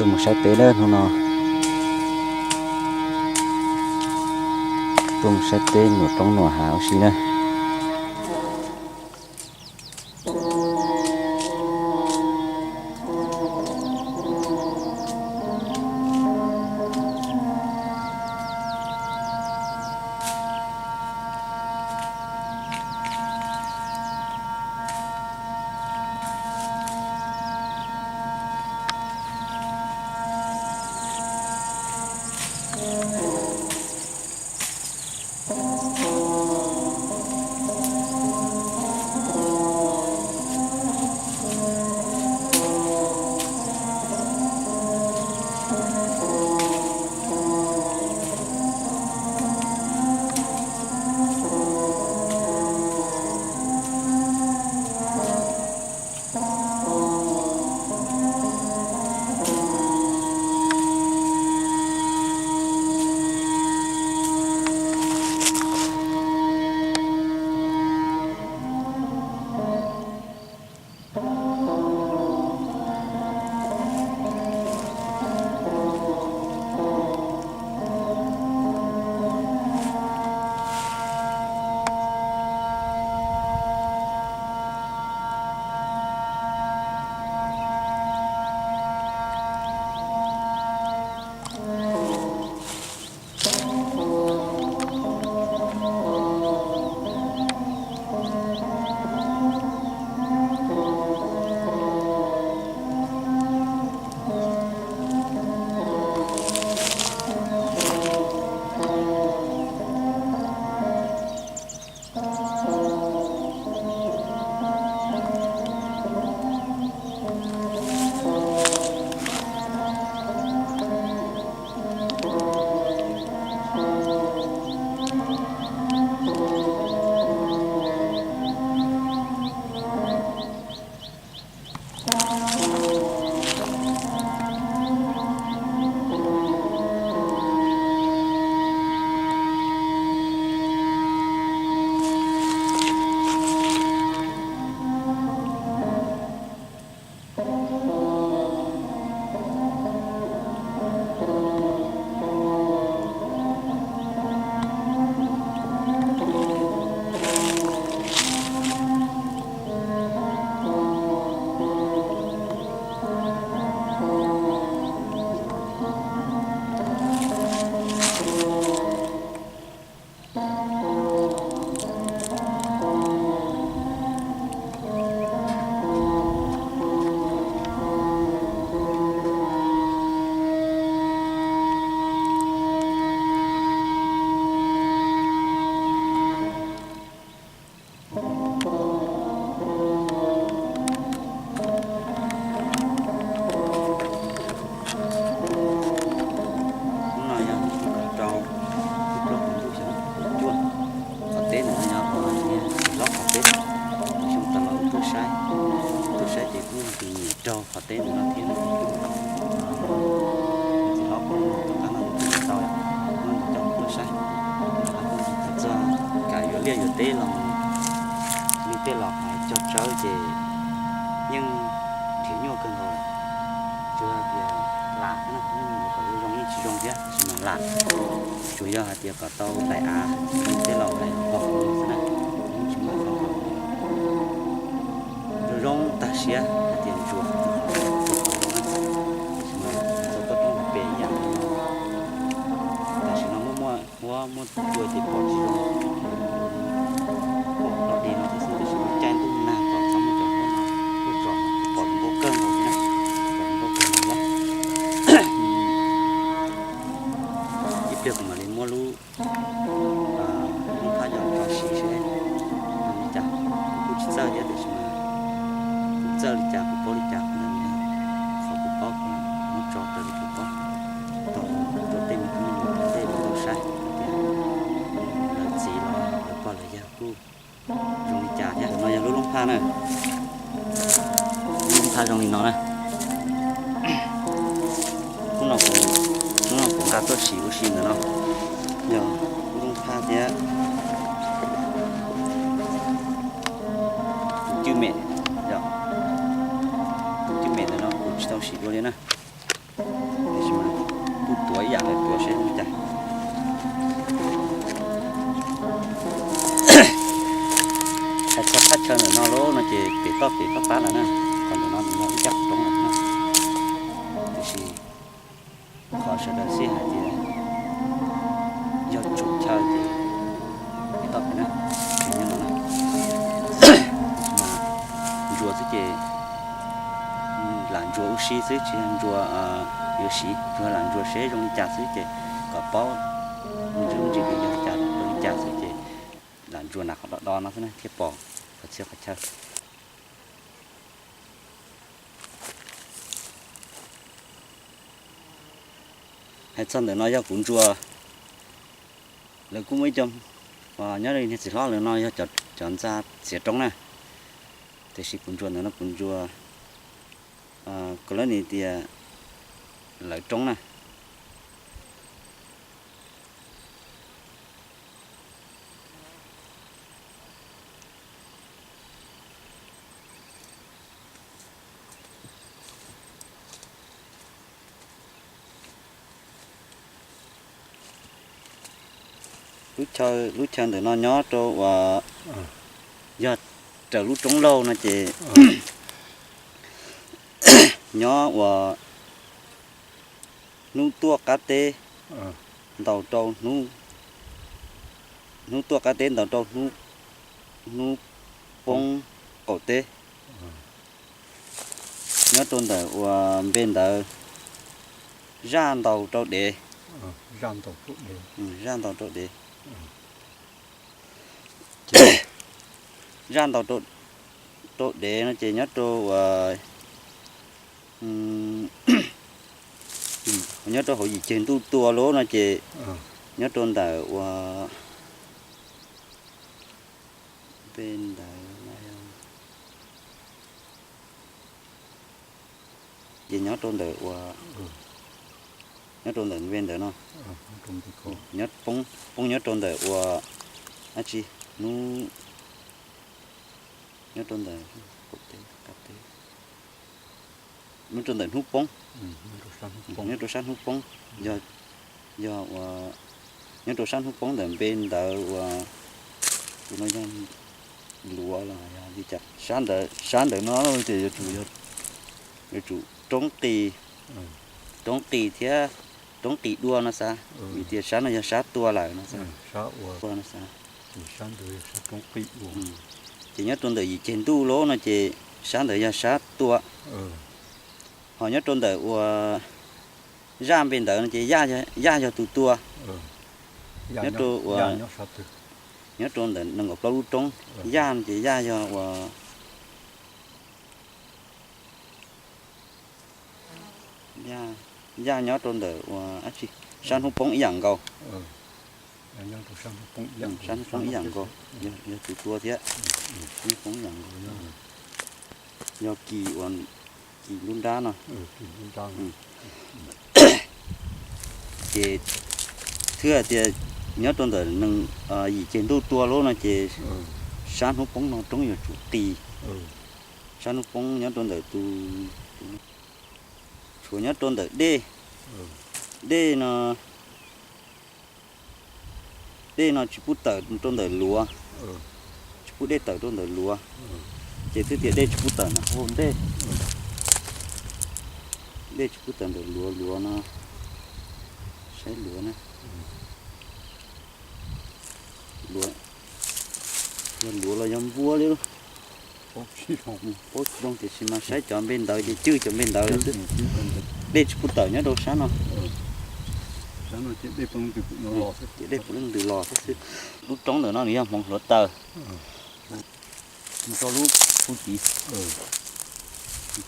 Mus saib teb lawm hnub no. Tuaj mus saib teb nuam roob nuam hav ua si na. Hnub no yog hnub tim kaum rau, hnub plaub hlis ntuj xyoo ob phav kaum cuaj. Qhov teb ntawm no yog ua niag txiv hlob qhov teb. Xyoo tas los tuaj saib, tuaj saib ces kuj tus nyiam raug qhov teb ntawm no thiab. Txiv hlob kuj rov qab no kuj tsis tau, no ntawm coj kuj tuaj saib. Txog kam yuav liaj yuav teb los mus, li tej laus hais cog tsawb ces yeej nrhiav nyuaj kawg nkaus lawm. Tsuas yog tias lam xwb na, yeej yuav kom zoo zoo yeej tsis zoo thiab, tab sis mas lam. Tsuas yog hais tias kom tau daim av li tej laus hais pog xwb na, yeej tsis muaj qhov zoo zoo tag siab hais tias ntsuas qhov zoo na. Tab sis mas txog koj tub pem ib yam li no, tam sim no muaj muaj huab muaj cua ces pom tsis zoo, pom ploj dig no thiab xwb, tab sis muaj caij ntuj nag kom txhob muaj cov huab no tuaj tsom, pom zoo nkauj kawg nkaus thiab na, pom zoo nkauj kawg nkaus thiab. Ib pliag kuv mam li muab lub lub phab yog tso siv seb zoo li cas, kuv kuj tsis txawj thiab, tiam sis mas kuv txawj li cas kuv paub li cas, qhov kuv paub kuv muab tso raws li kuv paub. Tau rau tej me tub me nyuam tom ntej los tau saib hais tias lawv txiv los lawv pog lawv yawg kuj zoo li cas thiab. No yog lub loob phaj na, lub loob phaj zoo li no na. Hnub no kuv, hnub no kuv nqa tuaj siv ua si ntawm no, yog lub loob phaj thiab tus cwj mem, yog tus cwj mem ntawm no kuv tsis tau siv dua li na. Tiam sis mas kuj tuav ib yam li tuav seb zoo li cas. Hais txog thaj chaw ntawm no lawm no ces pem toj pem pab pab lawm na, qhov ntawm no nws yog ib caj roob lawm na. Tiam sis qhov sawv daws xij hais tias yog tsum chaw ces pem toj pem na, nyob no na. Mas ntsuas xwb ces lam ntsuas ua si xwb, tsis yog ntsuas yuav siv, tsuas lam ntsuas seb zoo li cas xwb ces kom paub ntsis ntsis tias yog li cas zoo li cas xwb ces lam ntsuas nram qhov do do no xwb na thiaj pom qhov txhia qhov chaw. Hais txog ntawm no yog kuv ntsuas, lawv kuj muaj ib co nyob li niag txiv hlob lawv no yog cov ntxa txiav roob na, tiam sis kuv ntsuas ntawm no kuv ntsuas, kuv lawv ni tias lawv roob na. Lub chaw, lub chaw ntawm no nyob rau uas yog raws lub roob laug no ces nyob uas hnub tuaj qab teb ntaus rau hnub, hnub tuaj qab teb ntaus rau hnub poob qaum teb. Nyob rau ntawm uas npe ntawd zaj ntaus rau dev. Zaj ntaus rau dev. Zaj ntaus rau dev no ces nyob rau uas, nyob rau hauv yim ceg ntuj tua lub no ces nyob rau ntawm uas npe ntawd ces nyob rau ntawm uas, nyob rau ntawm npe ntawd no, nyob poob, poob nyob rau ntawm uas dab tsi, hnub, nyob rau ntawm, nyob rau ntawm hnub poob, nyob rau sab hnub poob, yog, yog uas nyob rau sab hnub poob ntawm npe ntawd uas tus no yog luav los yog li cas, sab ntawd, sab ntawd no ces yuav tsum, yuav tsum roob qis, roob qis thiab roob qis dua no xav, vim tias sab no yog sab tua lawm no xav, tua no xav. Ces nyob rau ntawm yim ceg ntuj lub no ces sab ntawd yog sab tua. Ho nyob rau ntawm uas Yaj npe ntawd no ces Yaj yog tus tua. Nyob rau uas, nyob rau ntawm nees nkaum plaub lub roob, Yaj no ces Yaj yog uas, Yaj nyob rau ntawm uas dab tsi, sab hnub poob ib yam nkaus. Sab hnub poob ib yam nkaus, yog tus tua thiab. Hnub poob ib yam nkaus, yog kis uas, kis nruab nrab no. Ces thwb hais tias nyob rau ntawm yim ceg ntuj tua lub no ces sab hnub poob no roob yuav tsum qis. Sab hnub poob nyob rau ntawm tus, tshuav nyob rau ntawm dej, dej no, dej no tsis pub tawm rau ntawm luav, tsis pub dej tawm rau ntawm luav, ces twb tias dej tsis pub tawm ntawm hauv ntej, dej tsis pub tawm ntawm luav, luav no, saib luav na, luav, yog luav los yog npua li, paub tsis zoo tiam sis mas saib cov npe ntawd ces cwj cov npe ntawd xwb. Dej tsis pub tawm nyob rau sab no, ces dej puav leej ntws los thiab xwb. Lub roob ntawm no nws yog hmoov hluav taws, mus rau lub pub tiv,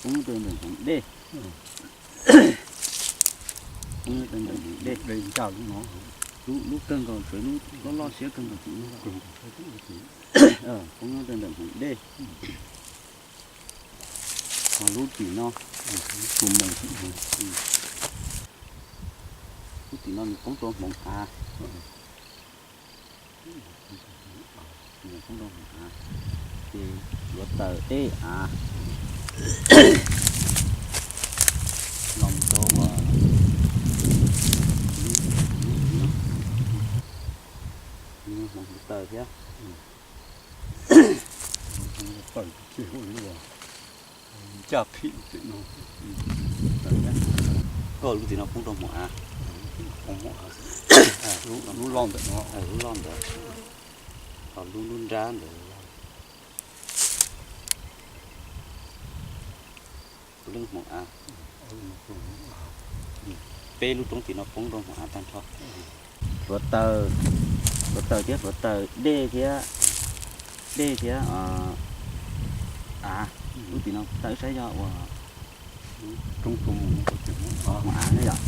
poob rau ntawm hmoov dej, poob rau ntawm hmoov dej, lub kawg nkaus, lub loj loj siab kawg nkaus tim no, poob rau ntawm hmoov dej. Ho lub tim no, lub tim no nws poob rau hmoov av, poob rau hmoov av, ces hluav taws dej av los mus rau uas Thiab. Caj phim tim no. Koj lub tim no poob rau hmoov av. Lub loj ntawm no, lub loj ntawd, ho lub lub nrab ntawd. Kuv leej hmoov av. Peb lub roob tim no poob rau hmoov av tag nrho. Hluav taws, hluav taws thiab hluav taws dej thiab, dej thiab av. Lub tim no tawm saib yog ua roob, hmoov av yom.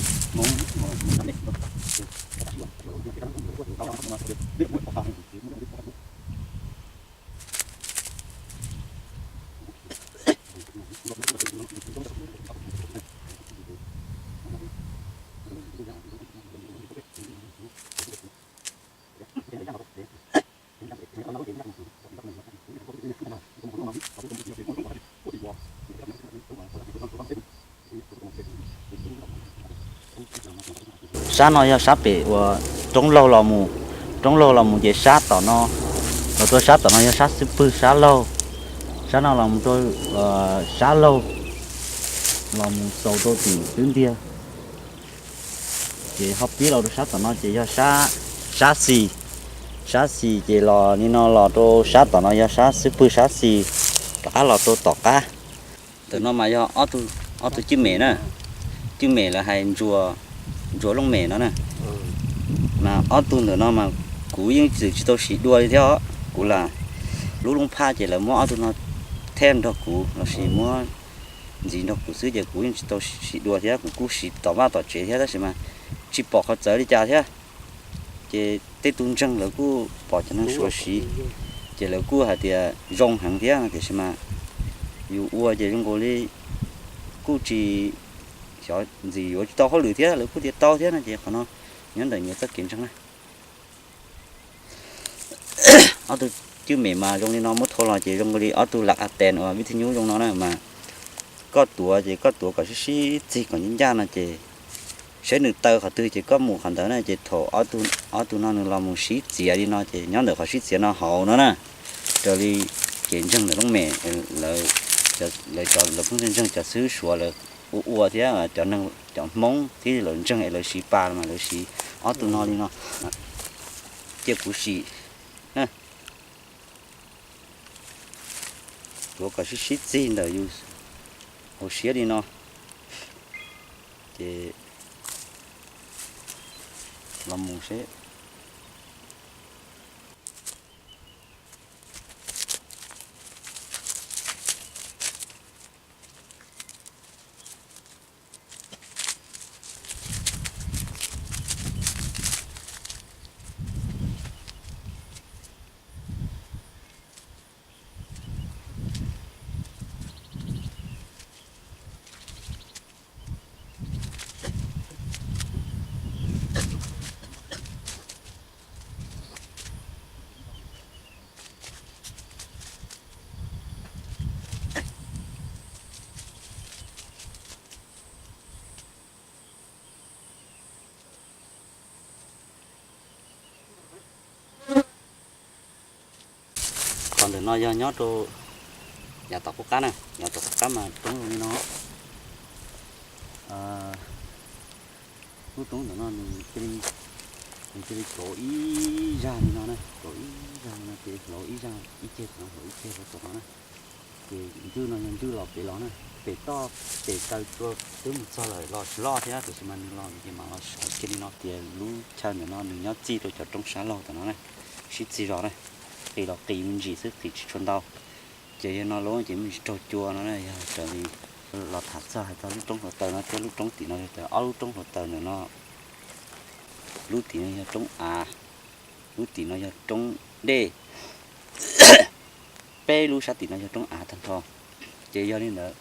Sab no yog sab pem uas roob laug los mus, roob laug los mus ces sab tom no, los rau sab tom no yog sab xub pwg sab laug, sab no los mus rau sab laug, los mus xaus rau tim xwb ntiag. Ces ho pib los rau sab tom no ces yog sab, sab xis, sab xis ces los li no los rau sab tom no yog sab xub pwg sab xis, rov qab los rau tom qab. Ntawm no mas yog ob tug cwj mem na, cwj mem lawv hais ntsuas looj mem no na. Mas ob tug ntawm no mas kuv yeej txwm tsis tau sim dua li thiab os. Kuv lam lub looj phaj ces lawv muab ob tug no theb nrog kuv lossis muab ntxiv nrog kuv xwb ces kuv yeej tsis tau sim dua thiab, kuv kuj siv tom vaj tom tsev thiab tab sis mas tsis pom qhov txawv li cas thiab. Ces tej tug ntseeg lawv kuj pom cov neeg suav siv, ces lawv kuj hais tias zoo heev thiab tiam sis mas yus ua ces zoo nkaus li kuj tsis xyov ntxim yuav tsis tau hauj lwm thiab, lawv kuj tias tau thiab no ces qhov no nyob ntawm nyias txoj kev ntseeg na. Ob tug cwj mem mas zoo li no muab thau los ces zoo nkaus li ob tug lam a tes uas vij thaj nyub zoo no na mas koj tuav ces koj tuav kom sib sib txig kom ncaj ncaj no ces saib nws taw qhov twg ces koj mus qhov ntawd na ces thaum ob tug no nws los mus sib txiav li no ces nyob ntawm qhov sib txiav no hauv no na. Raws li kev ntseeg ntawm looj mem, lawv, lawv pheej ntseeg cov xib hwb suav lawv ua ua thiab cov neeg cov Hmoob thiab lawv ntseeg es lawv siv pa mas lawv siv ob tug no li no. Cia kuv sim tuav kom sib sib txig ntawm yus hauv siab li no ces los mus seb. Qhov ntawm no yog nyob rau yav tom qub qab na, yav tom qub qab mas roob zoo li no. Lub roob ntawm no nws cia li kauv ib zag li no na, kauv ib zag li no ces hlauv ib zag ib ceg, hlauv ib ceg rau tom no na. Ces ntswj no yog ntswj los pem los na, pem toj pem taw tsua twb mus txog lawm los tsis loj thiab tiam sis mas nws los ces mam los sawv kiag li no. Ces lub chaw ntawm no nws nyob txij rau cov roob sab laug tom no na, sib txig zog na, qis los qis me ntsis xwb, qis tsis tshua ntau. Ces yog no lub ces me ntsis raug cua no na, yog raws li los tham txog hais txog lub roob hluav taws no thiab lub roob tim no yog ob lub roob hluav taws ntawm no. Lub tim no yog roob av, lub tim no yog roob dej, peb lub sab tim no yog roob av tag nrho. Ces yog li ntawd,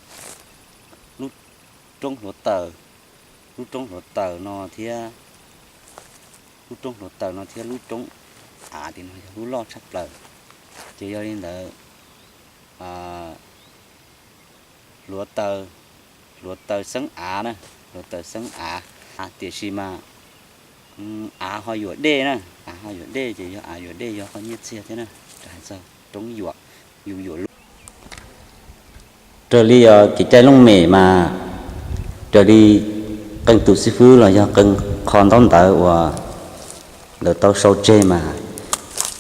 lub roob hluav taws, lub roob hluav taws no thiab, lub roob hluav taws no thiab lub roob av tim no yog lub loj tshaj plaws. Ces yog li ntawd, hluav taws, hluav taws xeeb av na, hluav taws xeeb av, tiam sis mas av ho yuam dej na, av Ho yuam dej ces yog av yuam dej yog qhov nyiaj txiag thiab na, rau hais txog roob yuam, yus yuam lub. Raws li kev cai looj mem mas, raws li qee tus xib fwb los yog qee qho ntaub ntawv uas lawv tau sau tseg mas,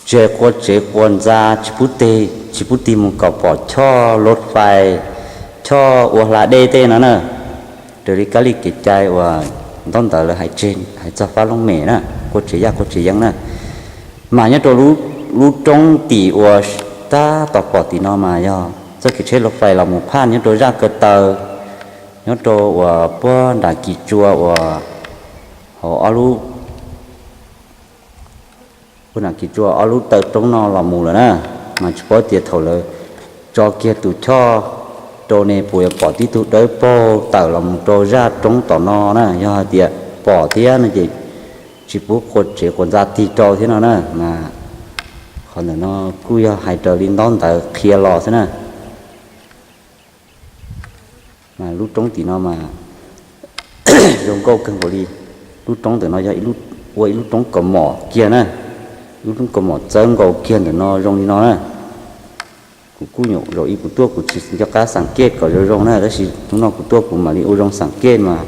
tsis hais qua tsev qua ntxa, tsis pub tig, tsis pub tig mus kom pom choj lov fais, choj ua hla dej tej no na. Raws li kab li kev cai uas ntaub ntawv lawv hais tseg hais txog fab looj mem na, qua tsev yaj qua tsev yeeb na. Mas nyob rau lub roob tim uas tab tom pom tim no mas yog txoj kev tsheb lov fais los mus phaj nyob rau zaj ko taw, nyob rau uas puag nram kis tsua uas hauv ob lub, puag nram kis tsua ob lub taw roob no los mus lawm na. Mas tsis paub tias thaum lawv tso kiag tus choj rau ne puas yuav pom tib tug dawb paug tawm los mus rau zaj roob tom no na. Yog hais tias pom thiab no ces tsis pub qua tsev qua ntxa tig rau thiab no na. Mas qhov ntawm no kuj yog hais raws li ntaub ntawv qhia los xwb na. Mas lub roob tim no mas zoo nkauj kawg nkaus li. Lub roob ntawm no yog ua ib lub roob kaus mom kiag na, ib lub roob kaus mom txawb nkaus kiag ntawm no zoo li no na. Kuv kuj nyuam zaus ib kuv tuaj kuv tsis nco qab xeem kej kom zoo zoo na, tab sis hnub no kuv tuaj kuv mam li ua zoo xeem kej mas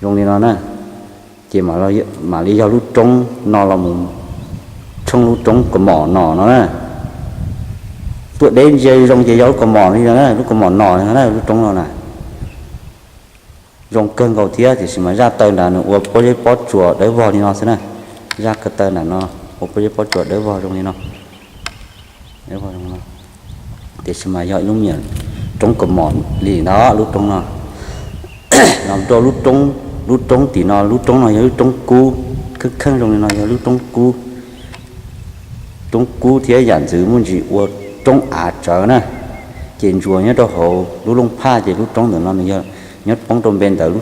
zoo li no na. Ces mam li yog lub roob no los mus tshooj lub roob kaus mom no no na. Tuaj deb ntsia zoo ces yog lub kaus mom li no na, lub kaus mom no na, lub roob no na. Zoo kawg nkaus thiab tiam sis mas zaj taw nrad nws ua pob zeb pob tsuas dawb vog li no xwb na. Zaj ko taw nram no ua pob zeb pob tsuas dawb vog zoo li no. Tiam sis mas yog ib lub me nyuam roob kaus mom li ntawd lub roob no. Los rau lub roob tim no, lub roob no yog lub roob kub, kheej kheej zoo li no yog lub roob kub. Roob kub thiab yam ntxwv muaj ntsis ua roob av tsawv na. Ces ntsuas nyob rau hauv lub looj phaj ces lub roob ntawm no nws yog nyob poob rau npe ntawm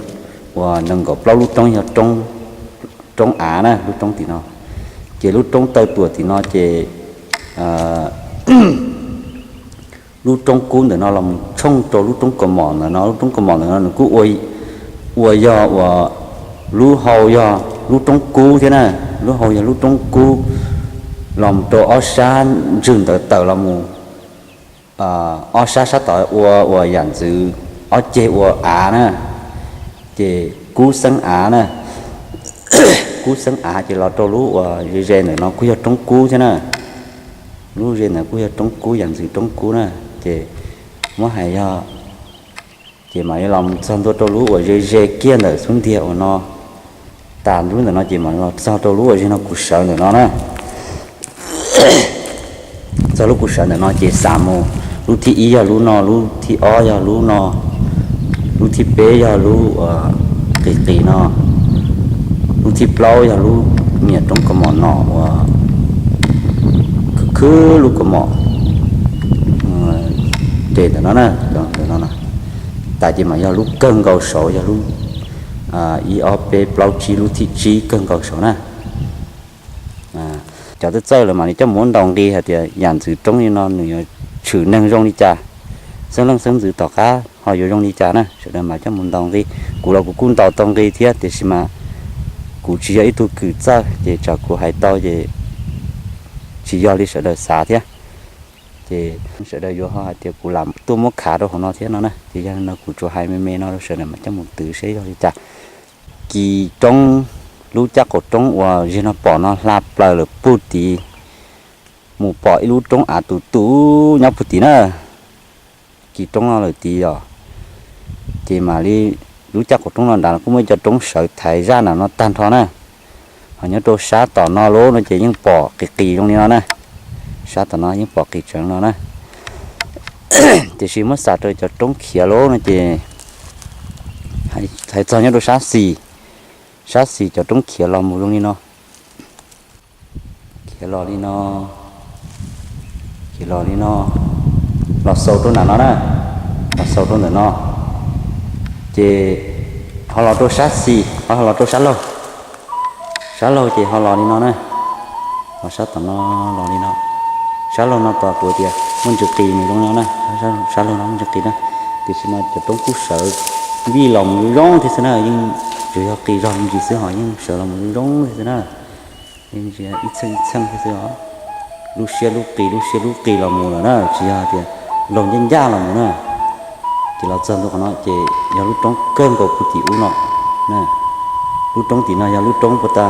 uas nees nkaum plaub lub roob yog roob av na, lub roob tim no. Ces lub roob taw tuam tim no ces lub roob kub ntawm no los tshooj rau lub roob kaus mom ntawm no, lub roob kaus mom ntawm no nws kuj ua yog uas lub hau yog lub roob kub thiab na, lub hau yog lub roob kub los rau ob sab ntswg ntawd tawm los mus ob sab sab tod ua uas yam ntxwv ob ceg ua av na, ces kub xeeb av na. Kub xeeb av ces los rau lub uas ze ze ntawm no kuj yog roob kub thiab na. Lub ze ntawd kuj yog roob kub, yam ntxwv roob kub na. Ces muab hais yog, ces mam li los txog ntua rau lub uas ze ze kiag ntawm xub ntiag uas no. Tas lub ntawm no ces mam los txog rau lub uas ze no kuv sawv ntawm no na. Txog lub kuv sawv ntawm no ces xam mus, lub thib ib yog lub no, lub thib ob yog lub no, lub thib peb yog lub uas qis qis no, lub thib plaub yog lub me nyuam roob kaus mom no uas khwb khwb lub kaus mom tes ntawm no na, ntawm no. Tas ces mas yog lub kawg nkaus saud, yog lub ib ob peb plaub tsib, lub thib tsib kawg nkaus saud na. Cov txawj txawj lawv mam li coj mus ua ntaus nqi hais tias yam ntxwv roob li no nws yuav tshwm neeg zoo li cas, xeeb leej xeeb ntxwv tom qab ho yuav zoo li cas na, sawv daws mam coj mus ntaus nqi. Kuv los kuv kuj ntaus tau nqi thiab tiam sis mas kuv tsis yog ib tug kws txawj ces tsam kuv hais tau ces tsis yog li sawv daws xav thiab. Ces sawv daws yuav ho hais tias kuv lam tuaj muab khav rau hauv no thiab no na, ces yog li no kuv tsuas hais me me no rau sawv daws mam coj mus twv seb yog li cas. Kis roob, lub caj qaum roob uas zeg no pom no hla plaws lawm puag tid, mus pom ib lub roob av tus tus nyob puag tid na. Kis roob no lawm tid os. Ces mam li lub caj qaum roob no nrad kuj muaj ib co roob sawv thaiv zaj nram no tag nrho na. Ho nyob rau sab tom no lub no ces yeej pom qis qis zoo li no na. Sab tom no yeej pom qis tseev no na. Tiam sis muab xam rau cov roob khiav lub no ces hais txog nyob rau sab xis, sab xis cov roob khiav los mus zoo li no. Khiav los li no, khiav los li no, los xaus rau ntawm no na, los xaus rau ntawm no. Ces ho los rau sab xis, ho los rau sab laug, sab laug ces ho los li no na. Ho sab tom no los li no. Sab laug no tos kuv tias muaj ntsis qis nws zoo no na, sab laug no muaj ntsis qis na. Tiam sis mas cov roob kuj sawv vij los mus zoo zoo thiab xwb na, yeej tsuas yog qis zog me ntsis xwb ho yeej sawv los mus zoo zoo thiab xwb na. Ib txheej ib txheej xwb os. Lub siab lub qis lub siab lub qis los mus lawm na, tsis yog tias laug ncaj ncaj los mus na. Ces los txog ntua qhov no ces yog lub roob kawg nkaus puag tim ub no. Lub roob tim no yog lub roob puag ta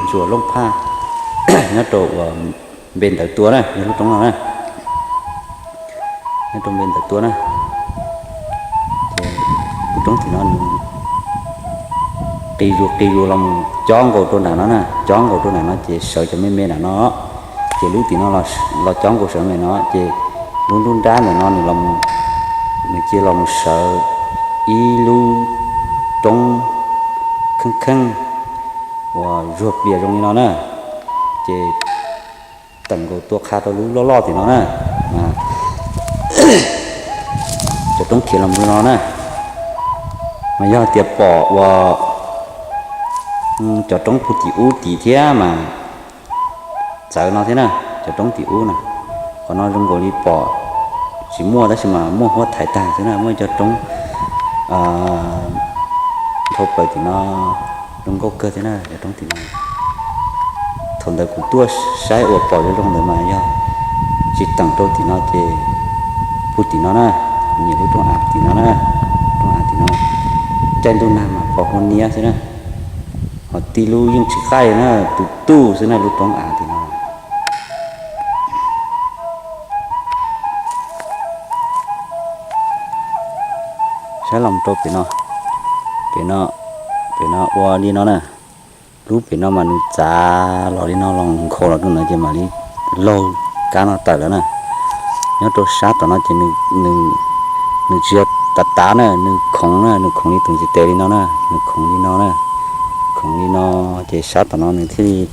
ntsuas Looj Phaj nyob rau uas npe ntawd tua na, yog lub roob no na. Nyob rau npe ntawd tua na. Ces lub roob tim no nws qis zus qis zus los mus cob nkaus rau nram no na, cob nkaus rau nram no ces sawv cov me me nram no. Ces lub tim no los cob nkaus sawv me no ces lub nruab nrab ntawm no nws los, nws cia los mus sawv ib lub roob kheej kheej uas zuag plias zoo li no na. Ces tawm nkaus tua qha rau lub loj loj tim no na. Cov roob khiav los mus li no na. Mas yog tias pom uas cov roob puag tim ub tim thiab mas txawv no thiab na, cov roob tim ub na. Qhov no zoo nkaus li pom tsis muaj tab sis mas muaj huab thaiv tag xwb na, muaj cov roob dhau plaws tim no zoo nkauj kawg thiab na, cov roob tim no. Thaum ntawd kuv tuaj saib uas pom zoo zoo ntawd mas yog tsis teem rau tim no ces puag tim no na, nyiam lub roob av tim no na, roob av tim no. Caij ntuj nag mas pom huab niab xwb na, ho tib lub yeej tsis qaij na, tus tuj xwb na lub roob av tim no. Saib los rau pem no, pem no, pem no ua li no na. Lub pem no mas nws txav los li no los nkhaus los rau ntawd ces mam li laug kab no tawm lawm na. Nyob rau sab tom no ces nws tsis yog tav tav na, nws khoov na, nws khoov li tus ntiv tes li no na, nws khoov li no na, khoov li no. Ces sab tom no nws thiaj li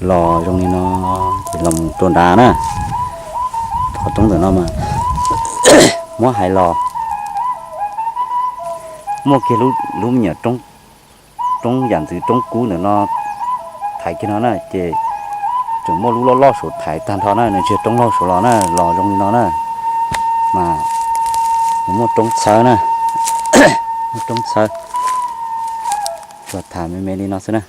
los zoo li no, ces los mus rau nrad na. Qhov roob ntawm no mas muab hais los muaj kiag lub me nyuam roob yam ntxwv roob kub ntawm no thaiv kiag no na, ces tseem muaj lub loj loj saum thaiv tag nrho na, nws tsis yog roob laug saud los na, los zoo li no na. Mas nws muaj roob txhawb na, muaj roob txhawb. Tsuas tham me me li no xwb na.